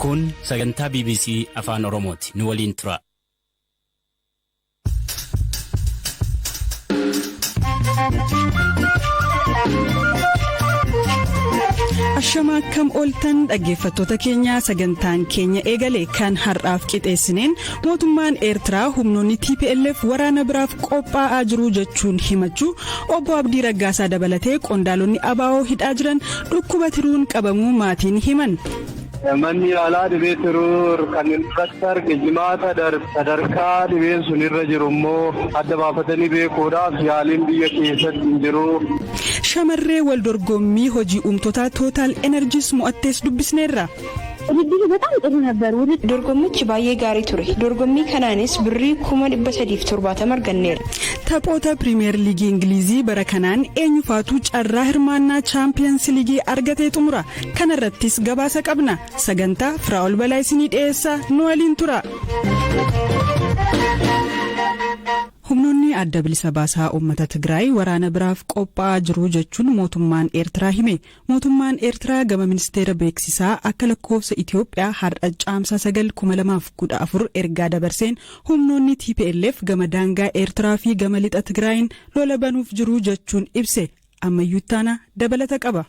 Kun sagantaa BBC Afaan Oromooti. Nu waliin tura. Ashama akkam ooltan dhaggeeffattoota keenya, sagantaan keenya eegale kan har'aaf qixeessineen mootummaan Eertiraa humnoonni TPLF waraana biraaf qophaa'aa jiru jechuun himachuu, obbo Abdii Raggaasaa dabalatee qondaalonni ABO hidhaa jiran dhukkuba tiruun qabamuu maatiin himan. Manni yaalaa dhibee tiruu kan irratti arge Jimaata darbe, sadarkaa dhibeen sun irra jiru immoo adda baafatanii beekuudhaaf yaaliin biyya keessatti hin jiru. Shamarree wal dorgommii hojii uumtotaa Total Energies mo'attees dubbisneerra. ውድድሩ በጣም ጥሩ ነበር። Dorgommichi baay'ee gaarii ture. Dorgommii kanaanis birrii 370,000 arganneerra. Taphoota Pirimeer Liigii Ingilizii bara kanaan eenyufaatu carraa hirmaannaa Chaampiyeens Liigii argatee xumura? Kanarrattis gabaasa qabna. Sagantaa Firaa'ol Balaa isinii dhiyeessa, nu waliin tura. Humnoonni Adda Bilisa Baasaa Uummata Tigraay waraana biraaf qophaa'aa jiru jechuun mootummaan Eertiraa hime. Mootummaan Eertiraa gama ministeera beeksisaa akka lakkoofsa Itoophiyaa har'a Caamsaa 9, 2014 ergaa dabarseen humnoonni TPLF gama daangaa Eertiraa fi gama lixa Tigraayin lola banuuf jiru jechuun ibse. Ammayyuu Ittaanaa dabalata qaba.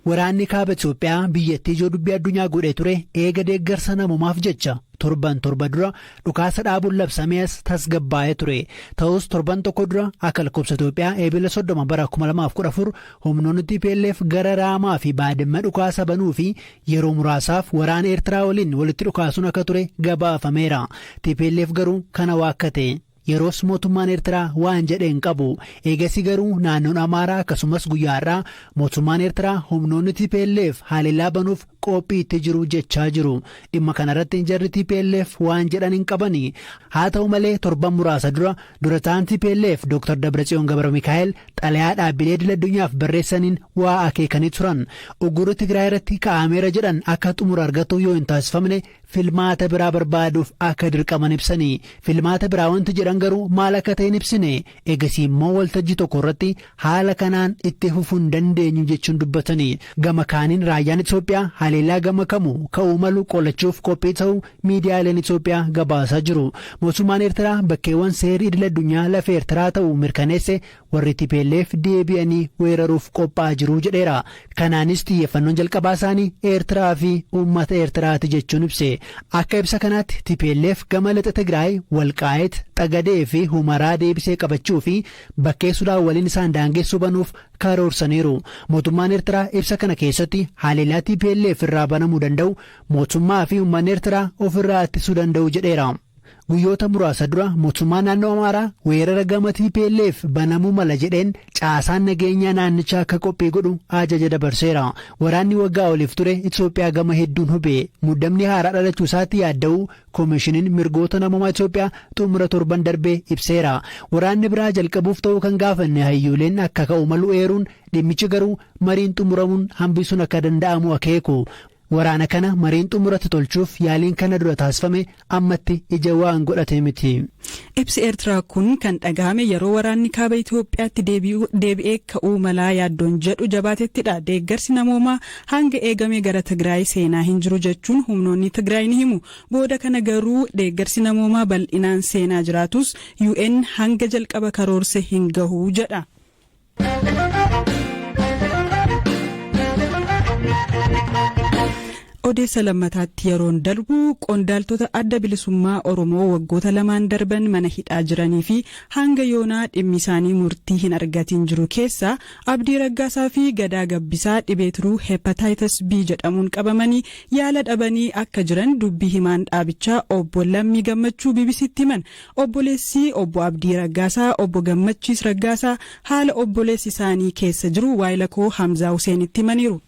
Waraanni kaaba Itoophiyaa biyyattii ijoo dubbii addunyaa godhee ture eega deeggarsa namoomaaf jecha torban 7 dura dhukaasa dhaabuun labsamee as tasgabbaa'ee ture. Ta'us torban tokko dura akka lakkoofsa Itoophiyaa Eebila 30 bara 2014 humnoonni TPLF gara Raamaa fi Baadimma dhukaasa banuu fi yeroo muraasaaf waraana Eertiraa waliin walitti dhukaasuun akka ture gabaafameera. TPLF garuu kana waakkate. Yeroos mootummaan Eertiraa waan jedheen qabu. Eegasi garuu naannoon Amaaraa akkasumas guyyaa har'aa mootummaan Eertiraa humnoonni TPLF haleellaa banuuf qophii itti jiru jechaa jiru. Dhimma kanarratti jarri TPLF waan jedhan hin qabani. Haa ta'u malee, torban muraasa dura durataan TPLF Dr. Dabratsiyoon Gabra Mikaa'el xalayaa dhaabbilee idil addunyaaf barreessaniin waa akeekanii turan. Uggurri Tigraay irratti kaa'ameera jedhan akka xumura argatu yoo hin taasifamne filmaata biraa barbaaduuf akka dirqaman ibsanii. Filmaata biraa wanti jedhan garuu maal akka ta'e hin ibsine. Eegasii immoo waltajjii tokko irratti haala kanaan itti fufuu hin dandeenyu jechuun dubbatanii. Gama kaaniin raayyaan Itoophiyaa haleellaa gama kamu ka'uu malu qolachuuf qophii ta'uu miidiyaaleen Itoophiyaa gabaasaa jiru. Mootummaan Eertiraa bakkeewwan seerri idil addunyaa lafa Eertiraa ta'uu mirkaneesse warri TPLF deebi'anii weeraruuf qophaa'aa jiru jedheera. Kanaanis xiyyeeffannoon jalqabaa isaanii Eertiraa fi uummata Eertiraati jechuun ibse. Akka ibsa kanaatti TPLF gama lixa Tigraay Walqaayit, Xagadee fi Humaraa deebisee qabachuu fi bakkee Sudaan waliin isaan daangessuu banuuf karoorsaniiru. Mootummaan Eertiraa ibsa kana keessatti haleellaa TPLF irraa banamuu danda'u mootummaa fi uummanni Eertiraa ofirraa ittisuu danda'u jedheera. Guyyoota muraasa dura mootummaa naannoo Amaaraa weerara gama TPLF banamuu mala jedheen caasaan nageenyaa naannichaa akka qophii godhu ajaja dabarseera. Waraanni waggaa oliif ture Itoophiyaa gama hedduun hube muddamni haaraa dhalachuu isaatti yaadda'uu koomishiniin mirgoota namoomaa Itoophiyaa xumura torban darbee ibseera. Waraanni biraa jalqabuuf ta'uu kan gaafanne hayyuuleen akka ka'u malu eeruun, dhimmichi garuu mariin xumuramuun hambisuun akka danda'amu akeeku. Waraana kana mariin xumuratti tolchuuf yaaliin kana dura taasifame ammatti ija waan godhate miti. Ibsi Eertiraa kun kan dhagahame yeroo waraanni kaaba Itoophiyaatti deebi'ee ka'uu malaa yaaddoon jedhu jabaatettidha. Deeggarsi namoomaa hanga eegame gara Tigraay seenaa hin jiru jechuun humnoonni Tigraay ni himu. Booda kana garuu deeggarsi namoomaa bal'inaan seenaa jiraatus UN hanga jalqaba karoorse hin gahu jedha. Odeessa lammataatti yeroon darbu, qondaaltota Adda Bilisummaa Oromoo waggoota 2n darban mana hidhaa jiranii fi hanga yoonaa dhimmi isaanii murtii hin argatiin jiru keessaa Abdii Raggaasaa fi Gadaa Gabbisaa dhibee tiruu Hepatitis B jedhamuun qabamanii yaala dhabanii akka jiran dubbii himaan dhaabichaa obbo Lammii Gammachuu BBCtti himan. Obboleessi obbo Abdii Raggaasaa, obbo Gammachiis Raggaasaa, haala obboleessi isaanii keessa jiru waayila koo Hamzaa Huseenitti himaniiru.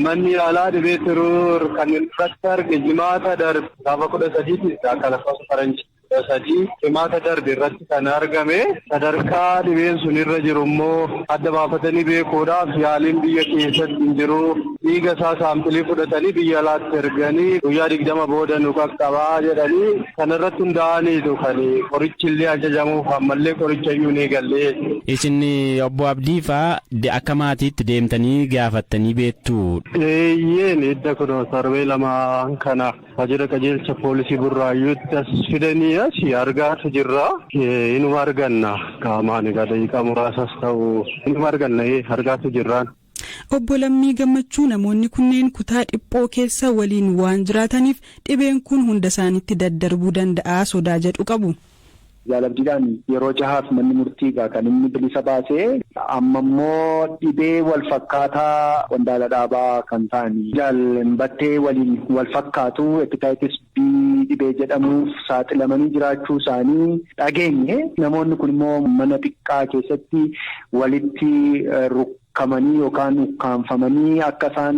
Manni yaalaa dhibee tiruu kan irratti arge Jimaata darbe gaafa 13ti, akka lakkoofsa faranjii 13 Jimaata darbe irratti kan argame. Sadarkaa dhibeen sun irra jiru immoo adda baafatanii beekuudhaaf yaaliin biyya keessatti hin jiru. Dhiiga isaa saampilii fudhatanii biyya alaatti erganii guyyaa 20 booda nu qaqqabaa jedhanii kanarratti hundaa'aniitu kan qorichi illee ajajamuuf ammallee qoricha iyyuu ni gallee. Isin obbo Abdii faa akka maatiitti deemtanii gaafattanii beektu? Eeyyeen, idda kun torbee 2 kana waajjira qajeelcha poolisii Burraayyuutti as fidanii as argaatu jirra. Inuma arganna, qaamaan egaa daqiiqaa muraasas ta'u inuma arganna, argaatu jirraan. Obbo Lammii Gammachuu namoonni kunneen kutaa dhiphoo keessa waliin waan jiraataniif dhibeen kun hunda isaaniitti daddarbuu danda'a sodaa jedhu qabu. Jaal Abdiidhaan yeroo jahaaf manni murtii egaa kan inni bilisa baasee, amma immoo dhibee wal fakkaataa qondaala dhaabaa kan ta'an Jaal Battee waliin wal fakkaatu hepatitis B dhibee jedhamuuf saaxilamanii jiraachuu isaanii dhageenye. Namoonni kun immoo mana xiqqaa keessatti walitti rukkamanii yookaan ukkaanfamanii akka isaan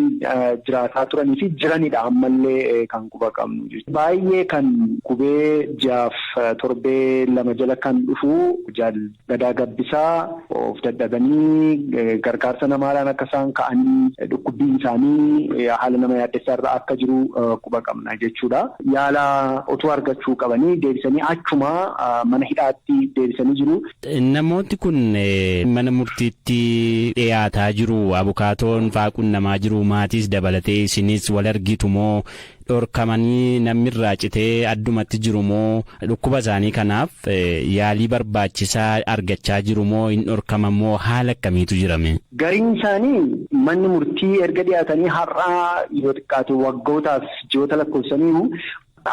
jiraataa turanii fi jiranidha ammallee kan quba qabnu jechuudha. Baay'ee kan qubee ji'aaf torbee 2 jala kan dhufu Jaal Gadaa Gabbisaa of dadhabanii gargaarsa namaadhaan akka isaan ka'anii, dhukkubbiin isaanii haala nama yaaddessaa irra akka jiru quba qabna jechuudha. Yaala utuu argachuu qabanii deebisanii achuma mana hidhaatti deebisanii jiru. Namooti kun mana murtiitti dhiyaataa jiru, abukaatoon faa qunnamaa jiru, maatiis dabalatee isinis wal argitu moo dhorkamanii namni irraa citee addumatti jiru moo, dhukkuba isaanii kanaaf yaalii barbaachisaa argachaa jiru moo hin dhorkaman moo, haala akkamiitu jirame? Gariin isaanii manni murtii erga dhiyaatanii har'aa yoo xiqqaate waggootaaf ji'oota lakkoofsaniiru,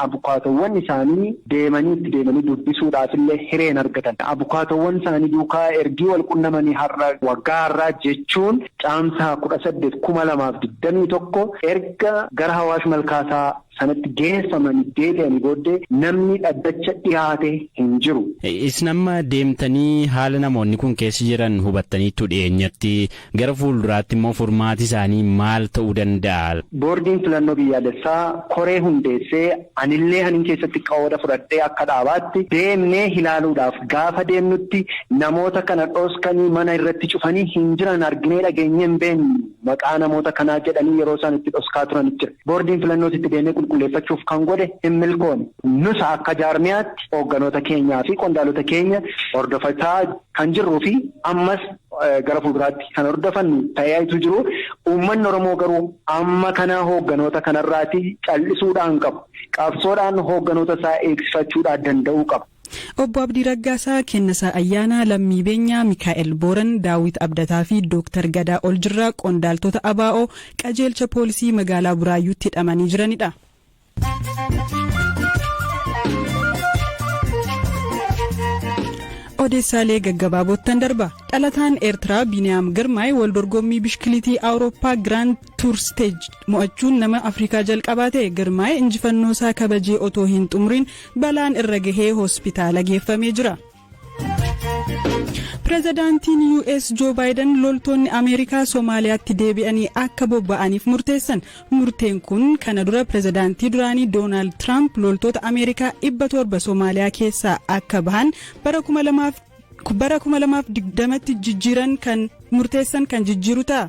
abukaatowwan isaanii deemanii itti deemanii dubbisuudhaaf illee hireen argatan. Abukaatowwan isaanii duukaa ergii wal qunnamanii har'a waggaa har'aa jechuun Caamsaa 18, 2021 erga gara Hawaash Malkaasaa sanatti geeffamanii deebi'anii booddee namni dhaddacha dhiyaate hin jiru. Isin amma deemtanii haala namoonni kun keessa jiran hubattaniittu dhiyeenyatti, gara fuulduraatti immoo furmaati isaanii maal ta'uu danda'a? Boordiin filannoo biyyaalessaa koree hundeessee, anillee hanin keessatti qooda fudhadhee, akka dhaabaatti deemnee ilaaluudhaaf gaafa deemnutti namoota kana dhoskanii mana irratti cufanii hin jiran, arginee dhageenyee hin beeknu maqaa namoota kanaa jedhanii yeroo isaan itti dhoskaa turan jira. Boordiin filannoos itti deemee qulqulleeffachuuf kan godhe hin milkoone. Nusa akka jaarmiyaatti hoogganoota keenyaa fi qondaalota keenya hordofataa kan jirruu fi ammas gara fuulduraatti kan hordofannu ta'eetu jiru. Uummanni Oromoo garuu amma kana hoogganoota kanarraati cal'isuudhaan qabu. Qabsoodhaan hoogganoota isaa eegsifachuudhaan danda'uu qaba. Obbo Abdii Raggaasaa, Kennasaa Ayyaanaa, Lammii Beenyaa, Mikaa'el Booran, Daawit Abdataa fi Dooktar Gadaa Oljirraa qondaaltota ABO qajeelcha poolisii magaalaa Buraayyuutti hidhamanii jiranidha. Odeessaalee gaggabaabottan darba. Dhalataan Eertiraa Biiniyaam Girmaay wal dorgommii bishkiliitii Awurooppaa Grand Tour Stage mo'achuun nama Afrikaa jalqabaa ta'e. Girmaay injifannoo isaa kabajee otoo hin xumuriin balaan irra gahee hospitaala geeffamee jira. Pireezidaantiin US Joo Baayiden loltoonni Ameerikaa Soomaaliyaatti deebi'anii akka bobba'aniif murteessan. Murteen kun kana dura pireezidaantii duraanii Doonaald Tiraamp loltoota Ameerikaa 700 Soomaaliyaa keessaa akka bahan bara 2020tti jijjiiran kan murteessan kan jijjiiru ta'a.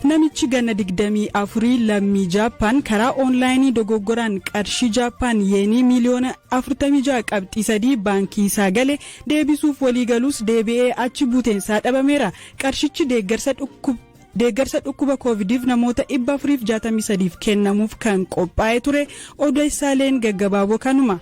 Namichi ganna 24 lammii Jaappaan karaa oonlaayinii dogoggoraan qarshii Jaappaan yeenii miiliyoona 46.3 baankii isaa gale deebisuuf waliigaluus deebi'ee achi buuteensaa dhabameera. Qarshichi deeggarsa dhukkuba koovidiif namoota 463f kennamuuf kan qophaa'e ture. Odeessaaleen gaggabaaboo kanuma.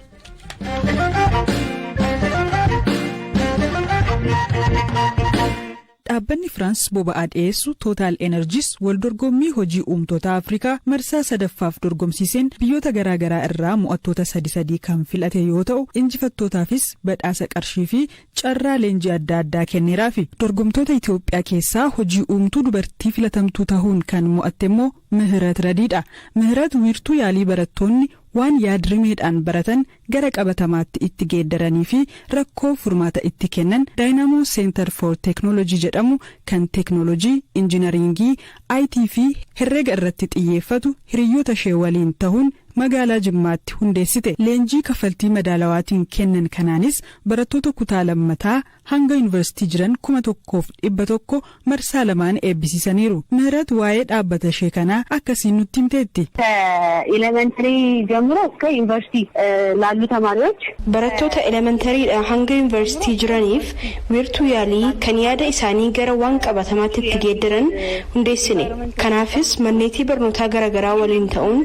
Dhaabbanni Firaans boba'aa dhiyeessu Total Energies wal dorgommii hojii uumtoota Afrikaa marsaa sadaffaaf dorgomsiiseen biyyoota garaagaraa irraa mo'attoota sadi sadii kan filate yoo ta'u, injifattootaafis badhaasa qarshii fi carraa leenjii adda addaa kenneeraafi. Dorgomtoota Itoophiyaa keessaa hojii uumtuu dubartii filatamtuu tahuun kan mo'atte immoo Mihirat Radiidha. Mihirat wiirtuu yaalii barattoonni waan yaadrimeedhaan baratan gara qabatamaatti itti geeddaranii fi rakkoo furmaata itti kennan Dynamo Center for Technology jedhamu kan teeknoolojii, injinaringii, IT fi herrega irratti xiyyeeffatu hiriyoota ishee waliin tahuun Magaalaa Jimmaatti hundeessite. Leenjii kaffaltii madaalawaatiin kennan kanaanis barattoota kutaa lammataa hanga yuunivarsiitii jiran 1100 marsaa lamaan eebbisiisaniiru. ምህረት waa'ee dhaabbata ishee kanaa akkasiin nutti himteetti. ከ elementary ጀምሮ እስከ ዩኒቨርሲቲ ላሉ ተማሪዎች Barattoota elementariidha hanga yuunivarsiitii jiraniif wiirtuu yaalii kan yaada isaanii gara waan qabatamaatti itti geeddaran hundeessine. Kanaafis manneetii barnootaa garaagaraa waliin ta'uun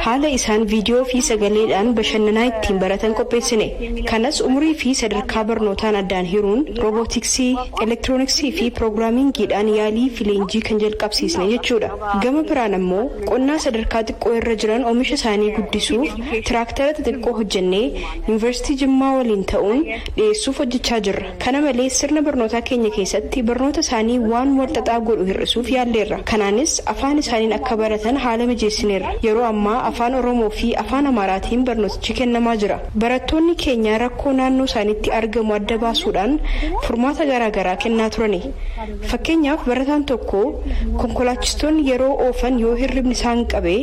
haala isaan viidiyoo fi sagaleedhaan bashannanaa ittiin baratan qopheessine. Kanas umurii fi sadarkaa barnootaan addaan hiruun roobootiksii, elektirooniksii fi piroogiraamingiidhaan yaalii fi leenjii kan jalqabsiisne jechuudha. Gama biraan ammoo qonnaa sadarkaa xiqqoo irra jiran oomisha isaanii guddisuuf tiraaktara xixiqqoo hojjennee Yuunivarsiitii Jimmaa waliin ta'uun dhiyeessuuf hojjechaa jirra. Kana malees sirna barnootaa keenya keessatti barnoota isaanii waan walxaxaa godhu hir'isuuf yaalleerra. Kanaanis afaan isaaniin akka baratan haala mijeessineerra. Yeroo ammaa Afaan Oromoo fi Afaan Amaaraatiin barnootichi kennamaa jira. Barattoonni keenya rakkoo naannoo isaaniitti argamu adda baasuudhaan furmaata garaagaraa kennaa turani. Fakkeenyaaf, barataan tokko konkolaachistoonni yeroo oofan yoo hirribni isaan qabee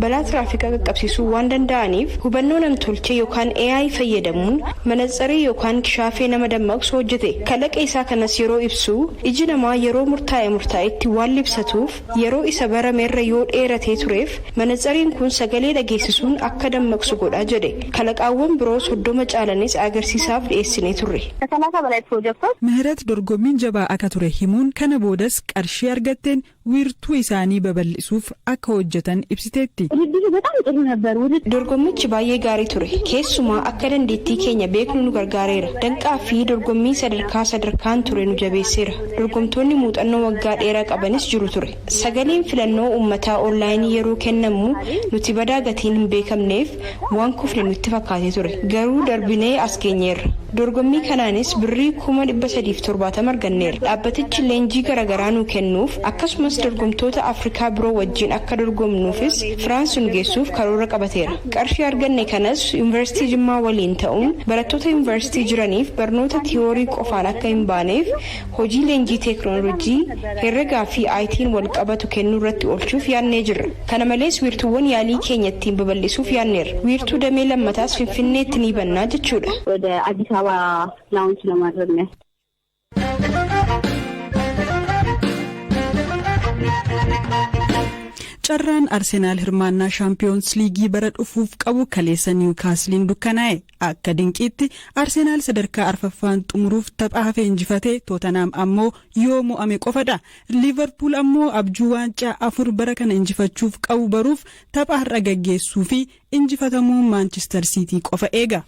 balaa tiraafikaa qaqqabsiisuu waan danda'aniif, hubannoo namtolchee yookaan AI fayyadamuun manatsarii yookaan kishaafee nama dammaqsu hojjete. Kalaqa isaa kanas yeroo ibsu, iji namaa yeroo murtaa'e murtaa'etti waan libsatuuf, yeroo isa barameerra yoo dheeratee tureef manatsariin kun sagalee dhageessisuun akka dammaqsu godha jedhe. Kalaqaawwan biroo 30 caalanis agarsiisaaf dhiyeessinee turre. ከ30 በላይ ፕሮጀክቶች ምህረት dorgommiin jabaa akka ture himuun, kana boodas qarshii argatteen wiirtuu isaanii babal'isuuf akka hojjetan ibsiteetti. ውድድሩ በጣም ጥሩ ነበር። ውድድር Dorgommichi baay'ee gaarii ture. Keessumaa akka dandeettii keenya beeknu nu gargaareera. Danqaa fi dorgommii sadarkaa sadarkaan ture nu jabeesseera. Dorgomtoonni muuxannoo waggaa dheeraa qabanis jiru ture. Sagaleen filannoo uummataa onlaayinii yeroo kennamu nuti badaa gatiin hin beekamneef waan kufne nutti fakkaatee ture. Garuu darbinee as geenyeerra. Dorgommii kanaanis birrii 370,000 arganneerra. Dhaabbatichi leenjii garaagaraa nu kennuuf, akkasumas dorgomtoota Afrikaa biroo wajjin akka dorgomnuufis Firaans nu geessuuf karoora qabateera. Qarshii arganne kanas Yuunivarsiitii Jimmaa waliin ta'uun barattoota yuunivarsiitii jiraniif barnoota tiyoorii qofaan akka hin baaneef hojii leenjii teeknooloojii herregaa fi IT'n wal qabatu kennuu irratti oolchuuf yaadnee jirra. Kana malees wiirtuuwwan yaalii keenya ittiin babal'isuuf yaadneerra. Wiirtuu damee lammataas Finfinneetti ni bannaa jechuudha. ወደ አዲስ አበባ launch ለማድረግ ነው። Carraan Arsenaal hirmaannaa Shaampiyoons Liigii bara dhufuuf qabu kaleessa Niwukaasiliin dukkanaa'e. Akka dinqiitti Arsenaal sadarkaa arfaffaan xumuruuf tapha hafe injifatee, Tootenaam ammoo yoo mo'ame qofadha. Liivarpuul ammoo abjuu waancaa afur bara kana injifachuuf qabu baruuf tapha har'a gaggeessuu fi injifatamuu Maanchister Siitii qofa eega.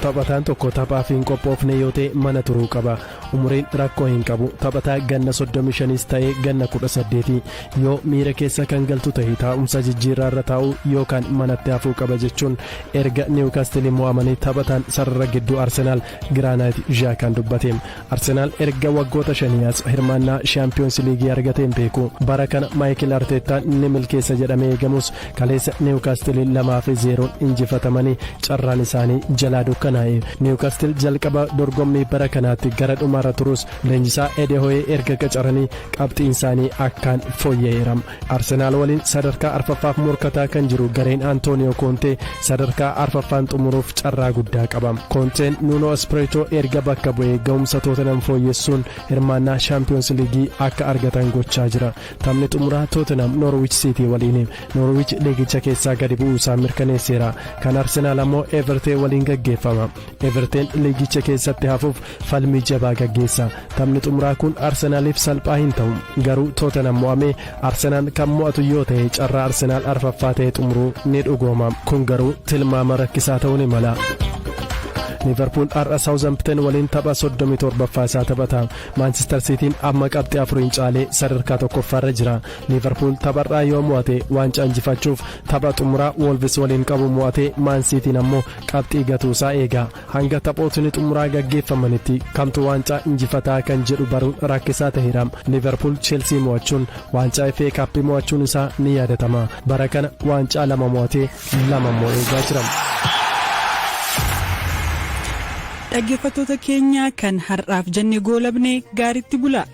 Taphataan tokko taphaaf hin qophoofne yoo ta'e mana turuu qaba. Umuriin rakkoo hin qabu. Taphataa ganna 35s ta'ee ganna 18 yoo miira keessa kan galtu ta'e taa'umsa jijjiirraa irra taa'uu yookaan manatti hafuu qaba jechuun erga Niwukaastilii mo'amanii taphataan sarara gidduu Arsenaal Giraanaayit Zhaakaan dubbate. Arsenaal erga waggoota 5 as hirmaannaa Shaampiyoons Liigii argatee hin beeku. Bara kana Maayikil Arteettaan ni milkeessa jedhamee eegamus, kaleessa Niwukaastilii 2-0n injifatamanii carraan isaanii jalaa dukkanaa'e. Niwukaastil jalqaba dorgommii bara kanaatti gara dhumarra turus, leenjisaa Edee Hoyee erga qacaranii qabxiin isaanii akkaan fooyya'eera. Arsenaal waliin sadarkaa arfaffaaf morkataa kan jiru gareen Antooniyoo Koontee sadarkaa arfaffaan xumuruuf carraa guddaa qaba. Koonteen Nuunoo Espiriitoo erga bakka bu'ee ga'umsa Tootenam fooyyessuun hirmaannaa Shaampiyoons Liigii akka argatan gochaa jira. Taphni xumuraa Tootenam Noorwiich Siitii waliin. Noorwiich liigicha keessaa gadi bu'uu isaa mirkaneesseera. Kan Arsenaal ammoo Everteen waliin gaggeeffama. Everteen liigicha keessatti hafuuf falmii jabaa gaggeessa. Taphni xumuraa kun Arsenaaliif salphaa hin ta'u. Garuu Tootenam mo'amee Arsenaal kan mo'atu yoo ta'e, carraa Arsenaal arfaffaa ta'e xumuruu ni dhugooma. Kun garuu tilmaama rakkisaa ta'uu ni mala. Liivarpuul har'a Saawuzampten waliin tapha 37ffaa isaa taphata. Maanchister Siitiin amma qabxii afuriin caalee sadarkaa tokkoffaarra jira. Liivarpuul tapharraa yoo mo'ate waancaa injifachuuf tapha xumuraa Woolvis waliin qabu mo'ate, Maan Siitiin ammoo qabxii gatuusaa eega. Hanga taphootni xumuraa gaggeeffamanitti kamtu waancaa injifataa kan jedhu baruun rakkisaa ta'eera. Liivarpuul Cheelsii mo'achuun waancaa FA Kaappii mo'achuun isaa ni yaadatama. Bara kana waancaa lama mo'atee lama immoo eegaa jira. Dhaggeeffattoota keenya, kan har'aaf jenne goolabne. Gaaritti bula.